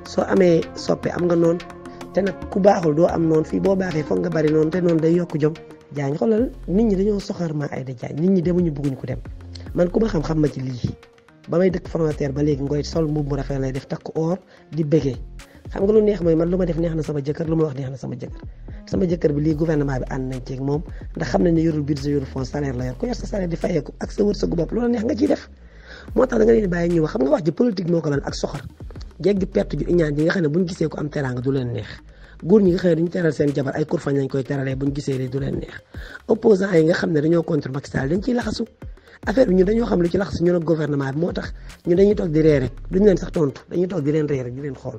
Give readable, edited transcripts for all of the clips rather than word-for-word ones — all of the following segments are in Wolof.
soo amee soppe am nga noonu te nag ku baaxul doo am noonu fii boo baaxee foog nga bari noonu te noonu day yokk jom. Diagne xoolal nit ñi dañoo soxor Mame Aïda Diagne nit ñi demuñu bëgguñu ko dem man ku ma xam ma ci lii ba may dëkk frontière ba léegi ngoy sol mbubb mu rafet lay def takk or di bëggee xam nga lu neex mooy man lu ma def neex na sama jëkkër lu ma wax neex na sama jëkkër bi lii gouvernement bi ànd nañ ceeg moom ndax xam nañ ne yorul budget yorul fond salaire la yor ku yor sa salaire di fayeeku ak sa wërsëgu bopp loolu neex nga ciy def moo tax da nga leen bàyyi ñuy wax xam nga wax ji politique moo ko lan ak soxor jéggi perte ju iñaan ji nga xam ne buñ gisee ko am teraanga du leen neex góor ñi nga xam ne dañu teral seen jabar ay kurfañ lañ koy teralee buñ gisee lii du leen neex opposant yi nga xam ne dañoo contre Macky Sall dañ ciy laxasu affaire bi ñun dañoo xam lu ci laxasu ñun ak gouvernement bi moo tax ñun dañuy toog di ree rek duñu leen sax tontu dañuy toog di leen ree rek di leen xool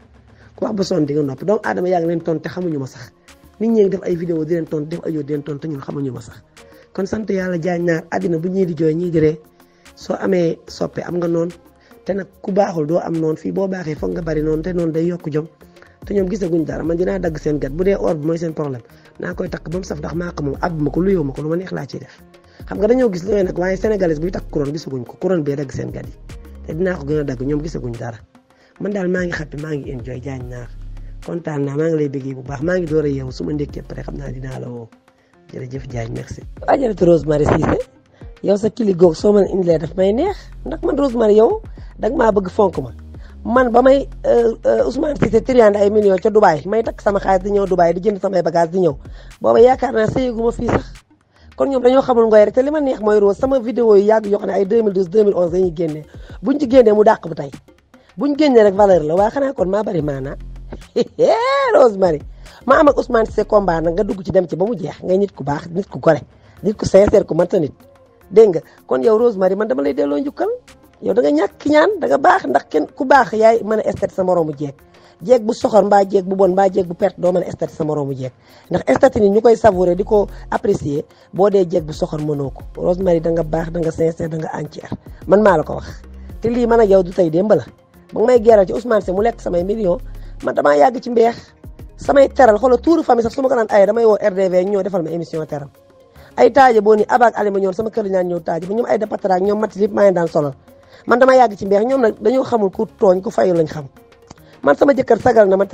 ku wax ba sonn di nga nopp doomu aadama yaa ngi leen tontu te xamuñu ma sax nit ñi ngi def ay vidéo di leen tontu def audio di leen tontu te ñun xamuñu ma sax kon sant yàlla Diagne Naar àddina bu ñii di jooy ñii di ree soo amee soppe am nga noonu te nag ku baaxul doo am noonu fii boo baaxee foog nga bari noonu te noonu day yokk jom te ñoom gisaguñ dara man dinaa dagg seen gat bu dee or bi mooy seen problème naa koy takk ba mu saf ndax maa ko moom ab ma ko luyoo ma ko lu ma neex laa ciy def xam nga dañoo gis looy nag waaye sénégalais buy takk couronne gisaguñ ko couronne bee dagg seen gat yi te dinaa ko gën a dagg ñoom gisaguñ dara man daal maa ngi xappi maa ngi enjoy Diagne Naar kontaan naa maa ngi lay bëggee bu baax maa ngi door a yeewu su ma ndékkee pare xam naa dinaa la woo jërëjëf Diagne merci. Ajaratu Rosemary Cissé yow sa kili goog soo mën a indilee daf may neex ndax man Rosemary yow danga maa bëgg fonk ma man ba may Ousmane Cissé triande ay millions ca Dubaï may takk sama xaalis di ñëw Dubaï di jënd samay bagage di ñëw booba yaakaar naa sëyeguma fii sax kon ñoom dañoo xamul ngoy rek te li ma neex mooy Rose sama vidéo yi yàgg yoo xam ne ay 2012 2011 dañuy génnee buñ ci génnee mu dàq bu tey buñ génnee rek valeur la waaye xanaa kon maa bari maanaa Rosemary ma am ak Ousmane Cissé combat nag nga dugg ci dem ci ba mu jeex ngay nit ku baax nit ku gore nit ku sincère ku mata nit dégg nga kon yow Rosemary man dama lay delloo njukkal yow da nga ñàkk ñaan da nga baax ndax kenn ku baax yaay mën a estat sa moroomu jeeg bu soxor mbaa jeeg bu bon mbaa jeeg bu perte doo mën a estat sa moroomu jeeg ndax estat ni ñu koy savourer di ko apprécier boo dee jeeg bu soxor mënoo ko Rosemary da nga baax da nga sincère da nga entière man maa la ko wax te lii man ak yow du tey démb la ba nga may geeral ci Ousmane Cissé mu lekk samay millions man damaa yàgg ci mbeex samay teral xoolal tuuru famille sax su ma ko naan ay damay woo RDV ñoo defal ma émission teral ay taaje boo ni abaak alima ñoon sama kër la ñaan ñëw taaje ba ñoom ay dépataraak ñoom mati lépp maa ngi daan solal man dama yàgg ci mbeex ñoom nag dañoo xamul ku tooñ ku fayu lañ xam man sama jëkkër sagal na ma teral